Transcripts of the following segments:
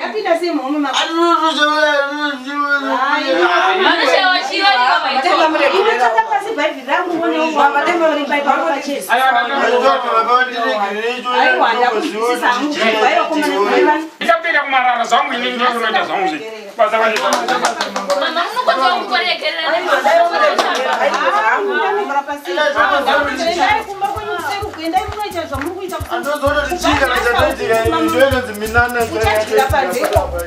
Yapinda sei muhomwe mako? Inotsvaka pasi bhaibheri rangu uone pachezi. Aiwa, ndakunzwisisa hangu. Bhaiwa komana bhaiwa. Ndichakutoenda kumarara zvangu ini ndinoita zvangu zve. Basa kwacho. Mama munokwanisa kungoregerera. Ndakugara pasi. Endai kumba kwenyu kuseri uko, endai munoita zvamuri kuita kuseri. Uchadyira panze ikoko.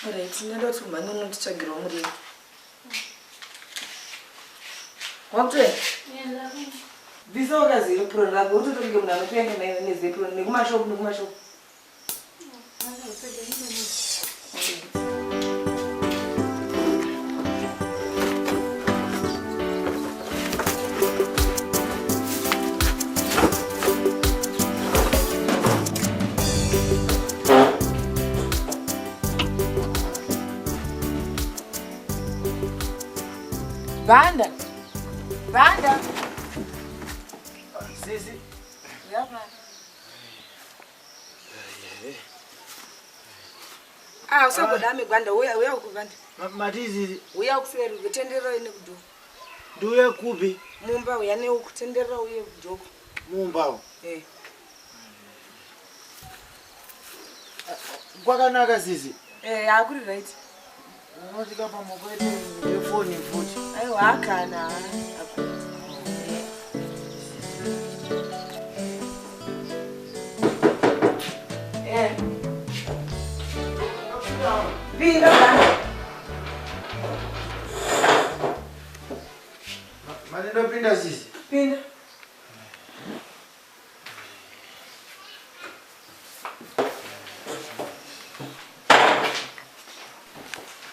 Alright, ndinoda kuti umhanye unonditsvagirawo muriwo. Wakutoenda? Bvisa wakaziva epron rako utotonge munhu anotoenda nayo nezepron nekumashopu nekumashopu. Banda. Banda. Sisi. Ah, usagodame Gwanda, uya uya uku Gwanda. Matizi Uya ukuseri kutenderera ine kudhoko. ndiuye kupi Mumba uya neuku tenderera uye kudhoko. mumba Eh. kwakanaka sisi Eh, akuri right. unosvika pamukwete ngefoni futi Aiwa akana. Akuri. Eh. Pinda Gwanda. mandindopinda sisi Pinda.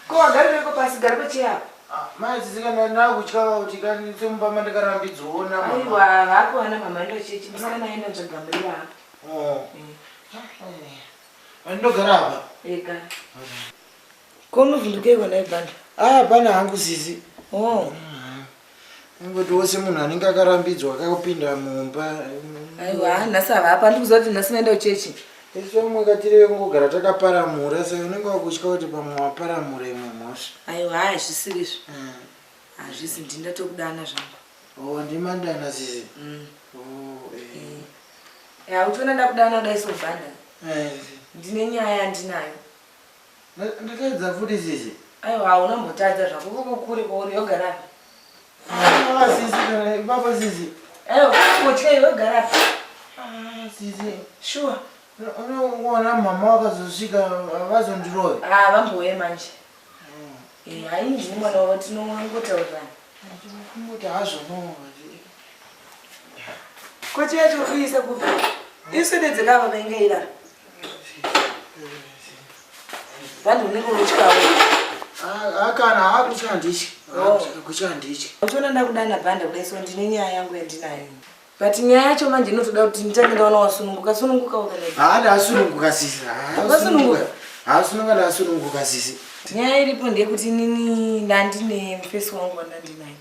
Ko wagarireko pasi gara pacheya apa. mai sisi kana ndakutya kuti kanitsemumba mandikarambidzona Aiwa vakuwana mama ndochechi musikana aenda nzvaga muriwo apa. mandindogara apa Ega. Ko unovhundukeiko nhai Banda? ah pana hangu sisi Oh. ingoti wose munhu anenge akarambidzwa akapinda mumba Aiwa nhasi havapa ndikuziva kuti nhasi vaenda kuchechi. isu vamwe katireve kungogara takaparamura saka unenge wakutya kuti pamwe waparamura imwe mhosva Aiwa hazvisiri izvo. Hazvisi ndindatokudana zvangu. o ndimandana sisi Mm. Oh, eh. Ya uchiona ndakudana kudai so Banda. Eh, Ndine nyaya yandinayo. ndatadza futi sisi Aiwa hauna mbotadza zvako koko kure kwauri yogara apa. Ah, sisi kana ipapa sisi Aiwa kungotya iwe yogara apa. Ah, sisi Sure. unoona mama wakazosvika vazondirove Ah vambouye manje. Eh hayi ndini mwana wavo tinongotaurirana. kungoti hazvo no Kochi yacho kuisa kupi? Iswededze kava vainge irara. Vanhu unenge unotyawo. Ah, kana hakutya handityi Oh. kutya handityi Uchiona ndakudana bhanda kudai so ndine nyaya yangu yandinayo. But nyaya yacho manje inotoda kuti nditange ndaona wasununguka sununguka ukanai. haa ndasununguka sisi Wasununguka? hasununga ndasununguka sisi Nyaya iripo ndeyekuti inini ndandine mufesi wangu wandandinaye.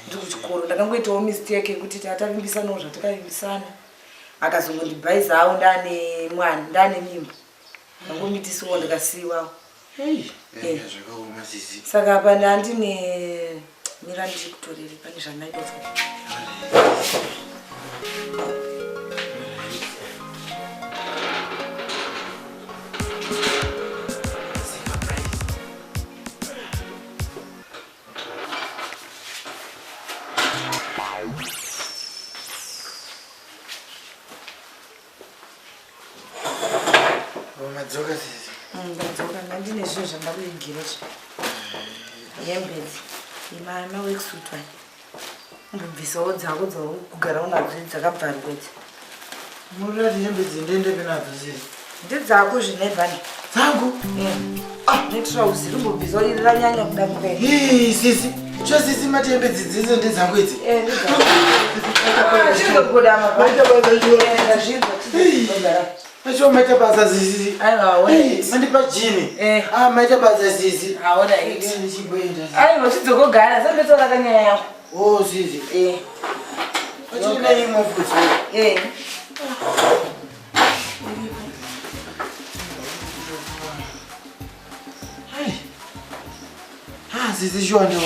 Ndiri kuchikoro ndakangoitawo mistake yekuti tatavimbisanawo zvatakavimbisana. Akazongondibhaizawo ndane mwana ndane mimba. Ndangomitisiwawo ndikasiiwawo. Ei, zvakaoma sisi Saka apa ndandine mira ndichikutorere pane zvandaida. madzoka sisi Ndadzoka ndandine zvinhu zvandakuigira izvi. Hembe idzi. Maworksuit aya. Umbobvisawo dzako dzauri kugara unadzo idzi dzakabvarwa idzi. Murati hembe idzi ndiendepi nadzo sisi? Ndedzako zvinebhani. Dzangu? Netrauzi rimbobvisawo iri ranyanya kuda kukwera. Ii, sisi. Cho sisi mati hembe idzi dzese ndedzangu idzi. Ndedzako. Chirigodama. Maita basa shuwa. Ndazvinzwa chigara. Shuwa maita basa sisi. Aiwa, Ei, mandipa jini. Eh. Ah, maita basa sisi. Alright. Ndichimboenda. Aiwa, chidzokogara sambetola kanyaya yangu. Oh, sisi. Eh. Pachine imwe futi. Eh. Ai. Ah, sisi shuwa ndo.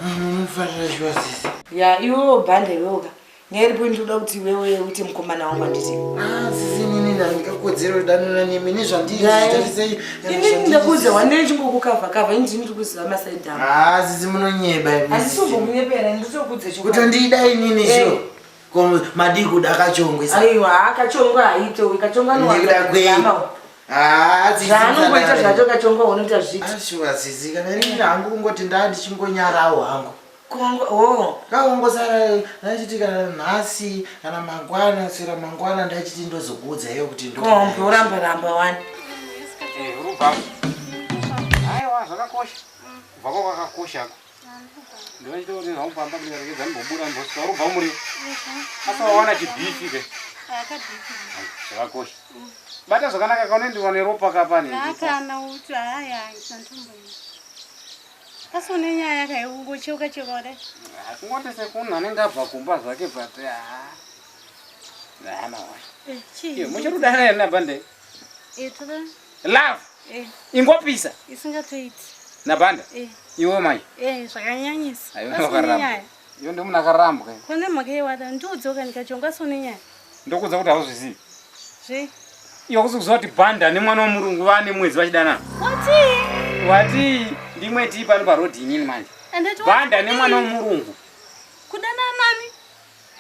Munofarira shuwa sisi. Ya, iwewo bhanda iwewo ka. Nyaya iripo ndinoda kuti iwewe uite mukomana wangu handiti. Ah, sisi nini ndandikakodzero kudanana nemi nezvandiri zvitarisei. Inini ndakuudza wandiri chingokukavha kavha ini ndini ndikuziva masaidhi angu. Ah, sisi munonyeba imi. Asi sombomunyepera nditokuudza Kuti chokwadi. andida inini Eh. shuwa. Ko madii kuda kachongwe sa. Aiwa, kachongwa haite, kachongwa Ndikuda kwei? Ah, sisi. Zvaanongoita zvacho kachongwa unoita zviti. Ah, shuwa sisi kana inini hangu kungoti ndaa ndichingonyarawo hangu. Kongo, oh. Kakongosara ndachiti kana nhasi kana mangwana sera mangwana ndachiti ndozokuudza iyo kuti ndo. Kombe uramba ramba wani. Rubva. Aiwa zvakakosha. Kubva kwako kwakakosha. Ndinochita kuti zvangu pamba ndikaregedza ndimbobuda ndimbosvika urubva muriwo. Asi wawana chibhifi ke. Zvakakosha. Bata zvakanaka kaone ndiwane ropa kapani. Akana uti haya santombo. Asi une nyaya yakaungocheuka cheuka kudai. Kungoti sekunhu anenge abva kumba zvake but ah. Hama wa. Eh, chii? Iwe muchirudana here nabhande? Eh, toda Love eh ingopisa isingatoiti. nabhanda. Eh, Iwe mai. eh zvakanyanyisa. Aiwa Asi une wakaramba. nyaya. Iwe ndomunhu akarambwa. Kune mhaka yewada ndiudzoka ndikachonga asi une nyaya. Ndokudza kuti hauzvizivi. Zve. Iwe kusi kuziva kuti bhanda nemwana womurungu vane mwedzi vachidanana. Wati? Wati ndimwe tii pano parodhi inini manje. Andati Bhanda nemwana womurungu. Kudana nani?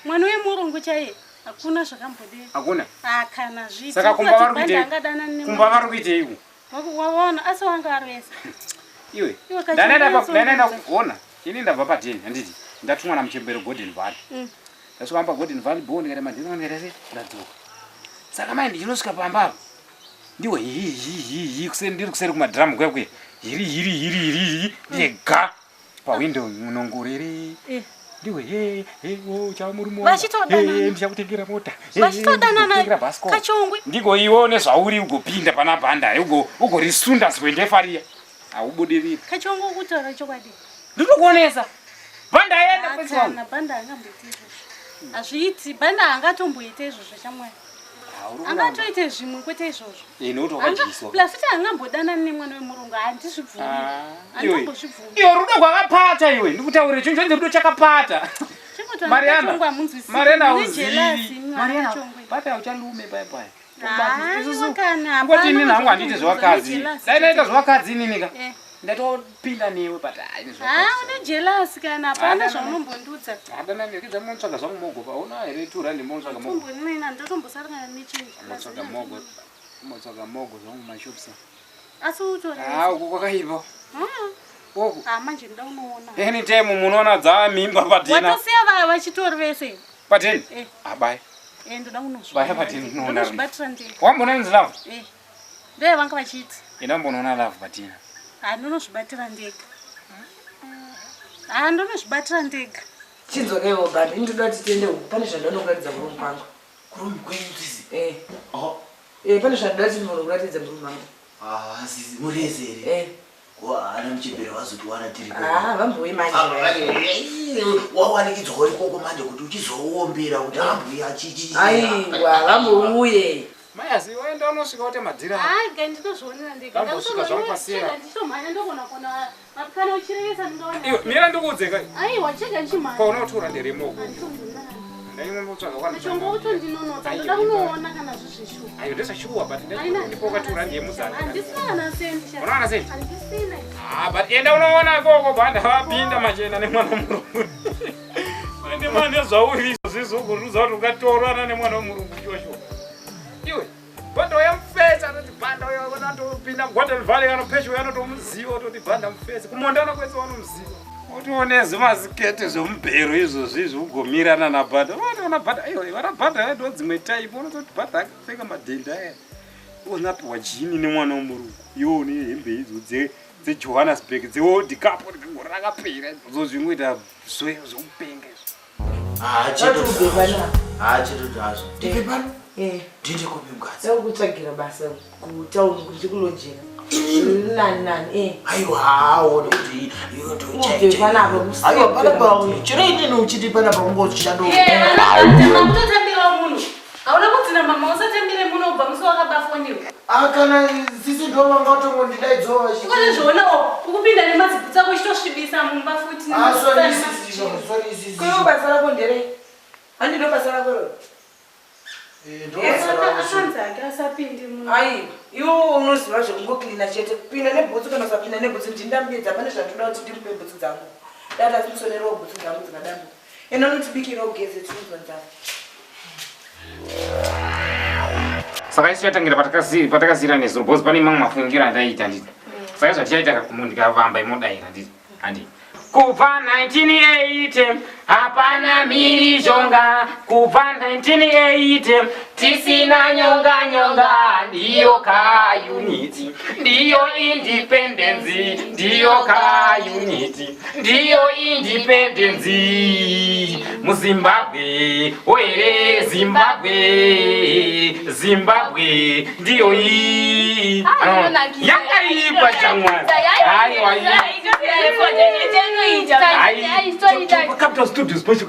Mwana wemurungu chaiye. Hakuna zvakambodei. Hakuna. Akana zviiti. Saka kumba vari Bhanda kuitei? angadana nemwana. Kumba vari kuitei uku? Waona asi wanga arwesa. Iwe. Iwe kachonga Ndanaenda pa ndanaenda unotsonga. kuona. Ini ndabva pateni handiti. Ndatumwa namuchembere Golden Valley. Ndasvika pamba Golden Valley bo ndikaita madhina ndikaita sei ndadzoka. Saka mai ndichinosvika pamba apa. Ndiwe hi hi hi hi kuseri ndiri kuseri kumadhiramu kuya kuya. Hiri hiri hiri hiri hiri ndega pawindow munongorere. Eh. Ndiwe he he wo chamurume wangu. Vachitodanana. He, ndichakutengera mota. He, he, Vachitodanana ndikutengera bhasikoro. kachongwe. Ndiko iwe nezvauri ugopinda pana bhanda ugorisunda zwendefaria. Haubudiriri. Kachongwe kutaura chokwadi. Ndinokuonesa. Bhanda aenda pesi wangu. Akana bhanda angamboite izvozvo. Hazviiti bhanda angatomboite izvozvo chamwari. Angatoite zvimwe kwete izvozvo. Ine kuti Anga- wakadyiswa. Plus kuti angambodanana nemwana wemurungu handizvibvumi. Ah, iwe. Handitombozvibvumi. Iwe rudo rwakapata iwe. Ndikutaurire chinhu chonzi rudo chakapata. Chingoti Mariana. kachongwe hamunzwisisi. Mariana Mune hauzivi. jealousy imi Mariana kachongwe. bata uchalume paya paya. Aiwa kana Ngoti inini hapana hangu handiite zvevakadzi. jealousy. Dai ndaita zvevakadzi inini ka. Eh. Ndatopinda newe but hayi Ah, zvevakadzi. une jealousy kana hapana Ah, no, no, no. zvaunombondiudza. Hadana ndikidza munotsvaga zvangu mogo paona here 2 rand munotsvaga mogo. Tombonina ndotombosarana nechinji. Munotsvaga mogo. Munotsvaga mogo zvangu mashops. Asi utori. Ah, uku kwakaipa. Uku. Ah, manje ndoda unoona. Anytime munoona dzaa mimba padhina. Watosiya vachitori vese. Pateni? Eh. Abai. Eh, ndoda unozviona. Baya pateni unoona. Ndinozvibatira ndega. Wambona inzi love? Eh. Ndoye vanga vachiti. Ina mbonoona love patina. Ah, ndinozvibatira ndega. Ah, ndinozvibatira ndega. Chinzoka iwo bhanda, ini ndoda kuti tiende uku. Pane zvandinokuratidza murume wangu. Kurumu kwenyu sisi. Eh. Oh. Eh, pane zvandoda kuti ndinokuratidza murume wangu. Ah, sisi mureze here. Eh. Ko ana muchembere vazotiwana tiri Ah, vambouyi manje. Wawanikidzwa uri koko manje kuti uchizoombera kuti ambuya chichi. Aiwa, vambouye. Mai asi waenda unosvika wote madhira. Ah, gai ndinozvionera ndega. Ndambosvika zvangu pasera. Ndichitomhanya ndogona kuona kana uchirevesa ndingaona. Iwe mira ndikuudze kai. Aiwa, chega ndichimhanya. Paona 2 rand remogo. Handitombonana. Ndaimbotsvaga kwani. Kachongo utondinonotsa. Ndoda kunoona kana zvezvishuwa. Ayo ndezvashuwa but Aina. ndipo ka 2 rand yemuzana. Handisina kana sendi sha. Unoona sendi? Handisina. Ah, but enda unoona ikoko bhanda vapinda machena nemwana womurungu. Ende mane zvauri izvozvo kuruza kuti ukatorana nemwana womurungu shuwa shuwa. Iwe, bhanda wayamufesa anoti bhanda. Banda uyo unatopinda Golden Valley kana pesho yanotomuziva ototi banda mufesi. Kumondana kwese vanomuziva. Otoone zvimasikete zvomubhero izvozvi izvi ugomirana nabhanda. Vanoona bhanda aiwa vana bhanda ndo dzimwe type unototi bhanda akapfeka madhenda aya. Unapiwa jini nemwana womurungu. Iwe une hembe idzo dzeJohannesburg dzeWorld Cup gore rakapera izvozvo zvingoita zvekupenga izvo. Haachitodazvo. Ndibve pano? Ndinde kupi mukadzi? Ndikutsvagira basa kutauni kuti kulojera. Nani nani? Aiwa haone kuti Ubve panapa aiwa panapa chero inini uchiti panapa ungochishando. Mutotambirawo munhu. Hauna kudzina mama usatambire muno ubva musi wakabafoniwa. Kana sisi ndo vanga utongondidaidzowa vachiti. Iko nezvionawo ukupinda nemadzibhutsu ako uchitosvibisa mumba futi. Sorry sisi, sorry sisi. Kuyo basa rako nderei? Handi ndo basa rako ro. Akanzi ake asapinde muno. Ai, iwe unoziva zvekungocleana chete. Kupinda nebhutsu kana usapinda nebhutsu ndindambidza pane zvandoda kuti ndimupe bhutsu dzangu. Dada simusonerewo bhutsu dzangu dzakadambuka. Ende unotibikira ugeze tinonzwa nzara. Saka isu chatangira patakasiyira nezuro because pane mamwe mafungiro andaiita nditi. Saka zvatichaita munhu ndikavamba imodaira nditi. Handi. Kubva 1980 hapana mhirizhonga, kubva 1980 tisina nyonga nyonga, ndiyo ka unity, ndiyo independence, ndiyo ka unity, ndiyo independence muZimbabwe, ohere Zimbabwe, Zimbabwe ndiyo iyi yakaipa chamwari. Aiwa Capital Studios pacho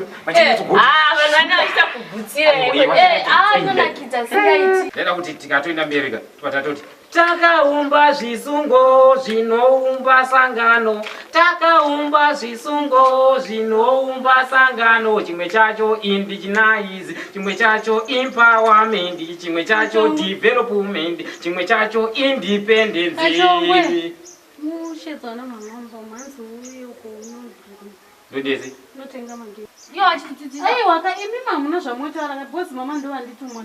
Ndaida kuti tikatoenda America tibatatoti takaumba zvisungo zvinoumba sangano, takaumba zvisungo zvinoumba sangano, chimwe chacho indigenize, chimwe chacho empowerment, chimwe chacho development, chimwe chacho independence. Kachongwe. Mushedzwa namama mhanzi uye uko Ndodezi. unotenga magei. Aiwa ka imi mamuna zvamotaura ka because mama ndo vanditumwa.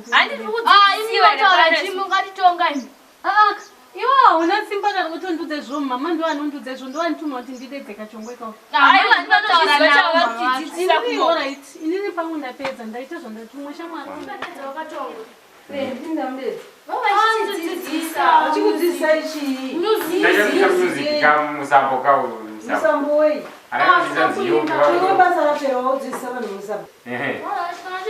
Iwe hauna simba kana kutondudza izvo mama ndo anondudza izvo ndo vanditumwa kuti ndidedze kachongwe kao. Inini alright, inini pangu ndapedza ndaita zvandatumwa shamwari. Vachikudzidzisa ichii? Music ka musambo ka musambo. Musambo wei? Anakadzidza nziyo Iwe basa rapera waudzidzisa vanhu musambo. Ehe.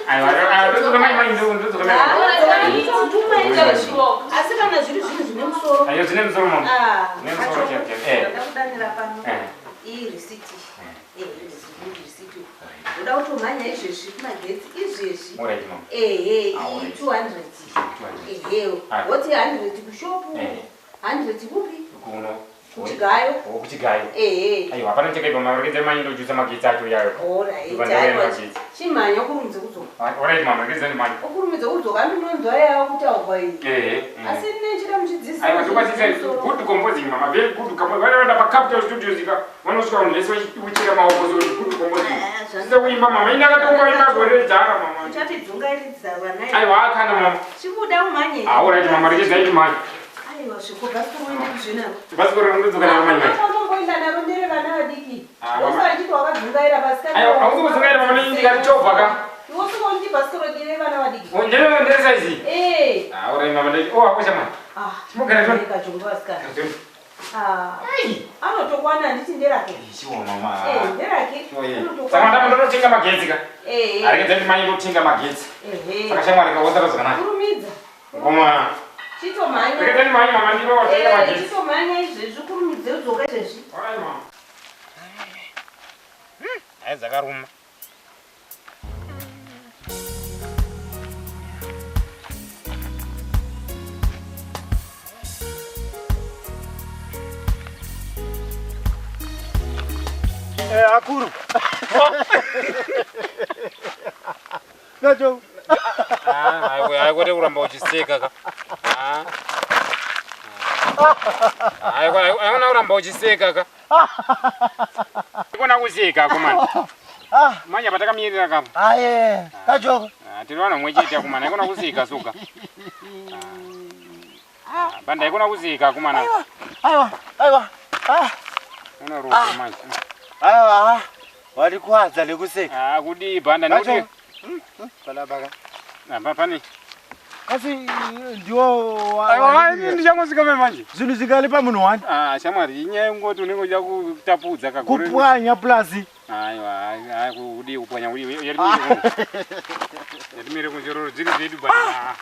Aiwa, aiwa, ndodzoka mai mai ndodzoka mai. Asi kana zviri zvinhu zvine musoro. Aiwa zvine musoro mama. Ah, Zvine musoro chaiwo chaiwo. Ndakudanira pano. Iyi risiti. Risiti. Ndoda kutomhanya izvezvi kumagetsi izvezvi. Alright mama. Ehe, iyi 200. Ehe. Woti 100 kushopu. 100 kupi? Kuno. Kuchigayo. Kuchigayo. Ehe. Aiwa, hapana chakaipa mama, regedza mai ndojusa magetsi acho yayo. Alright. Aiwa. Chimhanya ukurumidze kudzoka. Alright mama, regedza ndimhanye. Ukurumidze kudzoka ndinonzwa yawo kutaurwa iyi. Ehe. Asi ndinechida muchidzidzisa. Aiwa, tokwatisa good composing mama, very good composing. Vanoenda pa Capital Studios ika, vanosvika vanhu vese vachiuchira maoko so good composing. Sise kuimba mama, ini akatomba imba gore rejara mama. Uchatidzungairidza vana. Aiwa, akana mama. Chibuda umhanye. Alright mama, regedza ndimhanye. Aiwa, zviko bhasikoro uende kuzvinaro. Bhasikoro ndodzoka naro manje manje. Unotomboenda naro ndere vana vadiki. Usara chiti wakadzungaira bhasikoro. Aiwa, hausi kudzungaira mama, ndikati ka. Iwe usingonditi bhasikoro ndere vana vadiki. Ndere ndere size. Eh. Alright mama, ndeti oh akosha mama. Ah. Chimugara tu. Kachongo bhasikoro. Ah. Anotokwana handiti nderake. Chiwo mama. Eh, nderake. Saka ndamo ndototenga magetsi ka. Eh. Aregedza ndimanye ndotenga magetsi. Ehe. Saka shamwari ka wosara zvakanaka. Kurumidza. Ngoma. Chitomhanya. Regedza ndimanye mama ndiro watenga magetsi. Chitomhanya izvezvi kurumidze udzoka izvezvi. Alright mama. Hai dzakaruma. Akuru. Nacho. Ah, aiwa kwete kuramba uchiseka ka. Ah. Aiwa aiwa kuramba uchiseka ka. Ikona kuseka komana. Manya patakamirira kapa. Aye, kachoko. Ah, tiri vanhu mwe chete akomana, ikona kuseka soka. Banda ikona kuzika kumana. Aiwa, aiwa. Ah. Unoruka ah. manje. Aiwa. Watikwadza nekuseka. Ah, kudii banda nekuti. Panapa ka. Apa pane. Kasi ndiwo Aiwa, ini ndichangosvika mai manje. Zvinhu zvikali pamunhu wani. Ah, shamwari, inyaya yekungoti unenge uchida kutapudza kagore. Kupwanya plus. Aiwa, ai kudii kupwanya kudii. Yatimire kunjororo dziri dzedu banda.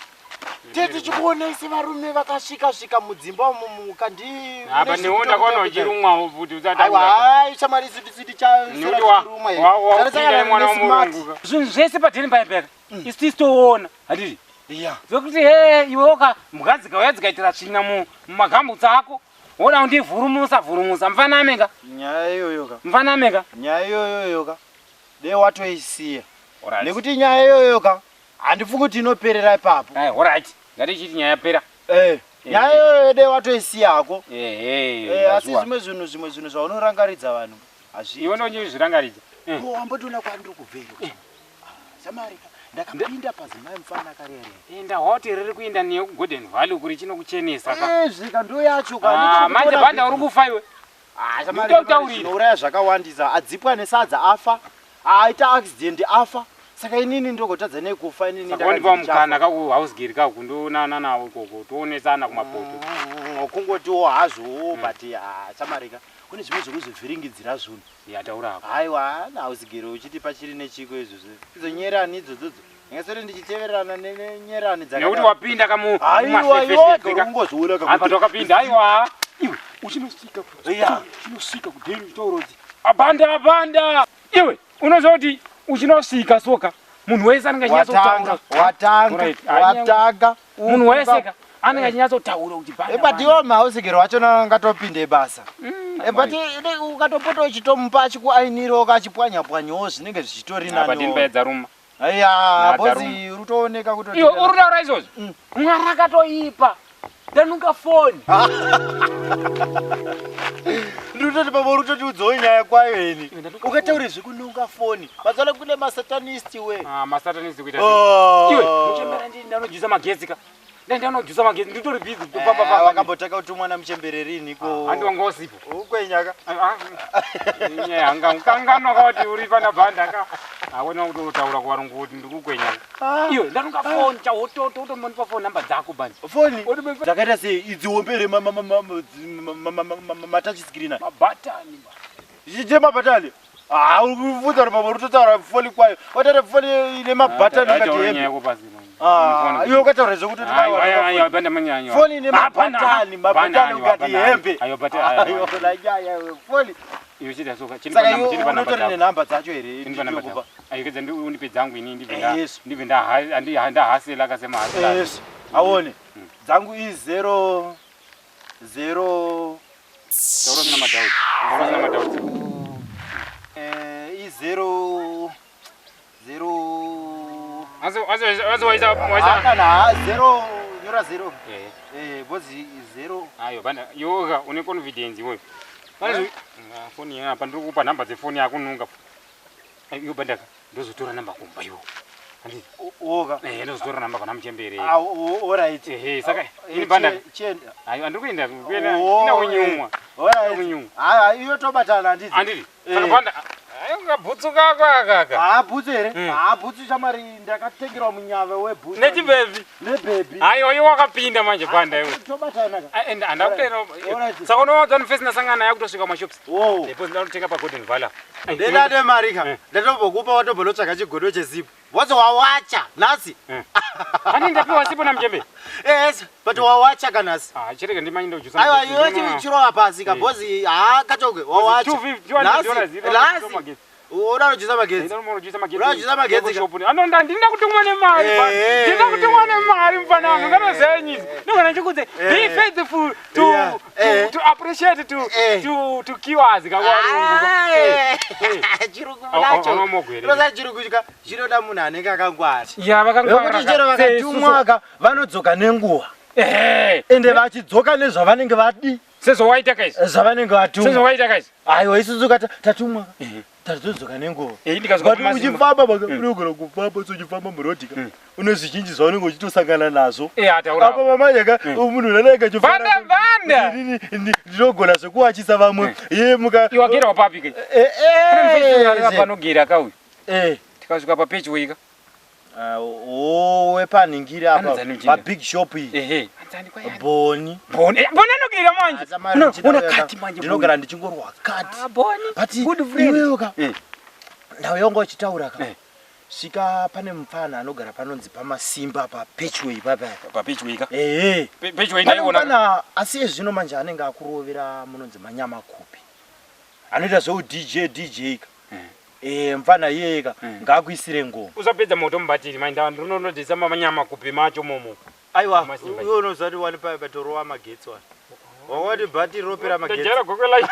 Tete chikuonese varume vakasvika svika mudzimba umu mukandi. Apa newo ndakaona uchirumwawo futi usati. Aiwa, hai shamwari isu tisiti cha Nekuti wa wa kupinda mwana wamurungu. Zvinhu zvese padheni paipeka. Isu tisu toona. Handiti? Iya. Zvekuti he iwe woka mbwa dzikauya dzikaitira tsvina mumagambutsi ako. Woda kundivhurumusa vhurumusa mfaname ka. Nyaya iyoyo ka. Mfaname ka. Nyaya iyoyo ka. Dei watoisiya. Nekuti nyaya iyoyo ka handifungi kuti inoperera ipapo. Eh, alright. Ngatichiti nyaya yapera. Eh. Nyaya iyoyo dei watoisiya hako. Eh, eh, asi zvimwe zvinhu zvimwe zvinhu zvaunorangaridza vanhu hazvi. Iwe ndonyozvirangaridza. Eh. Wambotoona kwandiri kubvera. Samarika ndakapinda pazimai mfana karere. Enda hoti riri kuenda newe kuGolden Valley kuri chinokuchenesa ka. Eh, zvika ndo yacho ka. Ah, manje banda uri kufa iwe. Ah, Samarika zvinouraya zvakawandisa. Adzipwa nesadza afa. Aita accident afa. Saka inini ndogotadza nei kufa inini Saka wandipa mukana ka ku house girl ka kundoonana nawo ikoko toonesana kumapoto. Kungotiwo hazvo but ah, Samarika kune zvimwe zvekuzvivhiringidzira zvinhu. Yataura hako. Aiwa, house girl uchiti pachiri nechiko izvozvo. Idzo nyerani idzodzo. Ndingaswere ndichitevererana nenyerani dzakadaro. Nekuti wapinda kamu Aiwa, iwe ungozviona ka. Apa wakapinda aiwa. Iwe uchinosvika ku. Yeah. Uchinosvika ku deni uchitaura kuti abanda abanda. Iwe unoziva kuti uchinosvika soka munhu wese anenge achinyatsotaura. Watanga, watanga. Munhu wese ka anenge achinyatsotaura kuti banda. But iwe house girl wacho ngatopinde basa. But ukatopota uchitomupa achikuainirawo kachipwanya pwanyawo zvinenge zvichitori nani. Apa ndini dzaruma. Aya, bozi rutooneka kuti Iwe uri kutaura izvozvo? Mwari akatoipa. Ndanuka foni. Ndinototi baba uri kutotiudzawo nyaya kwayo ini. Ukataure zvekununga foni. Mazana kune masatanist we. Ah, masatanist kuita sei? Iwe, muchembera ndini ndanojusa magetsi ka. Ndanojusa magetsi, nditori busy kutofamba famba. Wakambotaka kutumwa namuchembere rini ko? Handi wanga usipo. Ukwenyaka. Nyaya hanga ukanganwa kuti uri pana bhanda ka. Awona kutotaura kuvarungu kuti ndikukwenya. Iwe ndanuka foni chahototo utombonipa foni namba dzako bani. Foni dzakaita sei idzi hombe matouch screen aya? Mabhatani. Zvichite mabhatani. Ah, uri kubvunza kuti baba uri kutotaura foni kwayo. Wataura foni ine mabhatani ukati hembe. Ah, iwe ukataura zvekuti foni ine mabhatani, mabhatani ukati hembe. Aiwa, nyaya foni. Saka iwe unotori nenhamba dzacho here? Ndinokupa. Ayikadza undipe dzangu ini ndibve ndahasela kasemahasela. Yes. Aone. Dzangu i 0 0 Taura usina madoubt. Taura usina madoubt. Eh, i 0 0 Asi asi asi waisa waisa. Kana 0 nyora 0. Eh. Eh, bozi 0. Ayo bana yoga une confidence iwe. Bana foni apa ndiri kupa namba dzefoni yako nunga. Iyo bandaka ndozotora namba kumba iwo. Handiti? Woga. Eh, ndozotora namba kana muchembere. Ah, alright. Eh, saka ini banda. Chienda. Ayo andiri kuenda kuenda ina kunyumwa. Alright. Kunyumwa. Ah, iyo tobatana handiti? Handiti. Saka banda ayo kabhutsu kako akaka. Ah, bhutsu here? Ah, bhutsu chamari ndakatengerwa munyave webhutsu. Nechibhebhi. Nebhebhi. Ayo iwe wakapinda manje banda iwe. Tobatana ka. Enda andakutenda. Saka unowadza nifesi nasangana naye kutosvika kumashops. Oh. Ndipo ndinotenga pa Golden Valley. Ndendade mari ka. Ndatombokupa watombonotsvaga chigodo chesipo. Wazo wawacha nhasi. Ani ndapiwa sipo namuchembe. Yes, but wawacha ka nhasi. Ah, chirege ndimanye ndojusa. Aiwa iwe chirova pasi ka bozi ha kachokwe wawacha. $250 Nhasi. Unojusa magetsi. Unojusa magetsi. Unojusa magetsi. Anonda ndinda kutumwa nemari. Ndinda kutumwa nemari mfana wangu. Nganoziva nyisi. Ndogona chikudze. Be faithful to to appreciate to to to cures kakwarungu. Chirungu nacho. Unoziva chirungu chika chinoda munhu anenge akangwara. Ya vakangwara. Nekuti chero vakatumwa ka vanodzoka nenguva. Ende vachidzoka nezvavanenge vadi. Sezvo waita kaizvi. Zvavanenge vatumwa. Sezvo waita kaizvi. Aiwa isusu tatumwa. Tazodzoka nenguva. Eh, ndikasvika But kumasimba. uchifamba baka unogona kufamba so uchifamba murodhi ka. Une zvizhinji zvaunenge uchitosangana nazvo. Eh, ataura. Apa mamanje ka munhu unanenge achifara. Banda banda. Ndinogona zvekuwachisa vamwe. Ye muka Iwe wagera wapapi ke? Eh eh. Panogera ka uyu. Eh. Tikasvika pa Patchway ka. Oh, wepanhingiri apa Anonzi ani muchinda? pa big shop iyi. Ehe. Boni. Boni. Eh, Boni anogera manje. Una kati manje. Ndinogara ndichingorwa kati. Ah, Boni. But Good friend. iwewe ka. Eh. Ndau yanga uchitaura ka. Eh. Svika pane mupfana anogara panonzi pamasimba pa Patchway papa. Pa Patchway ka. Ehe. Patchway Pane ndaiona. mupfana asi ezvino manje anenge akurovera munonzi manyama kupi. Anoita zveu DJ DJ ka. Eh mupfana iyeye ka ngaakuisire ngoma. Usapedza moto mubatiri manje ndinonodhisa manyama kupi macho momo. Aiwa, Masimba. iwe unozati wani paya patorowa magetsi wani. Wakati bhatiri ropera magetsi. Ndajera gokwe lai.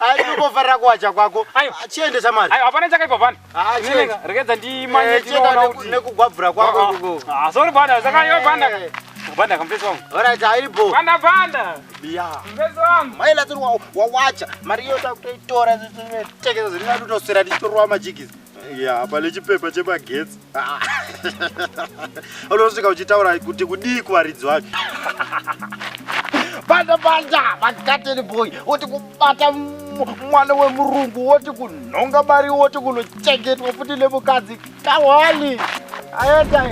Ai ndikofarira kuwacha kwako. Aiwa. Chiendesa mari. Aiwa, hapana chakaipa bana. Ah, chienda. Regedza ndimanye Eh, chienda tinoona kuti. nekugwabvura kwako ikoko. Ah, sorry bana, saka iwe bana. Eh. Banda kamfesi wangu. Alright, hairipo. Banda banda. Ya. Mfesi wangu. Maila tiri wawacha. Mari iyo takutoitora tekeza zvingatotoswera tichitorwa majigisi. Ya, pane chipepa chemagetsi. Ah. Unosvika uchitaura kuti kudii kuvaridzi vacho. Banda banda, makateni boy, woti kubata mwana wemurungu, woti kunhonga mari, woti kunochengetwa futi nemukadzi. Kawali. Aenda.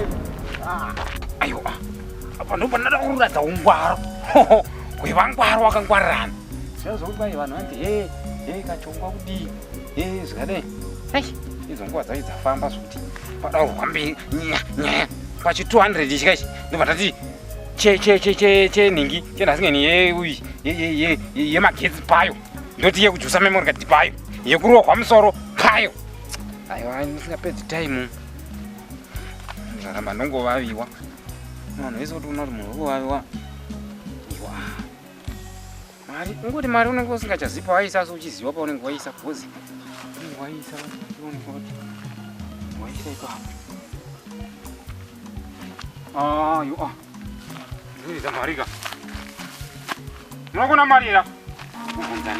Aiwa. Apa ndipo ndinoda kuratidza ungwaro. Hwevangwaro wakangwarirana. Zvinozokuti kwai vanhu vanoti he he kachongwa kudii he zvikadai. Ei, idzo nguva dzacho dzafamba zvokuti padaurwa mberi nyaya pachi 200 chika ichi ndobva tati che che che che chenhingi chenhasingeni ye ye ye yemagetsi payo ndoti yekujusa memory card payo yekurohwa musoro payo. Aiwa ndisingapedzi time. Ndaramba ndongovaviwa. Vanhu vese kuti unoona kuti munhu urikuvaviwa. Iwa. Mari, ungoti mari unenge usingachazivi pawaisa asi uchiziva paunenge waisa because unenge waisa unenge wati waisa ipapo. Ah, yo ah. Ndinoridza mari ka. Munokona mari era? Kubvunza.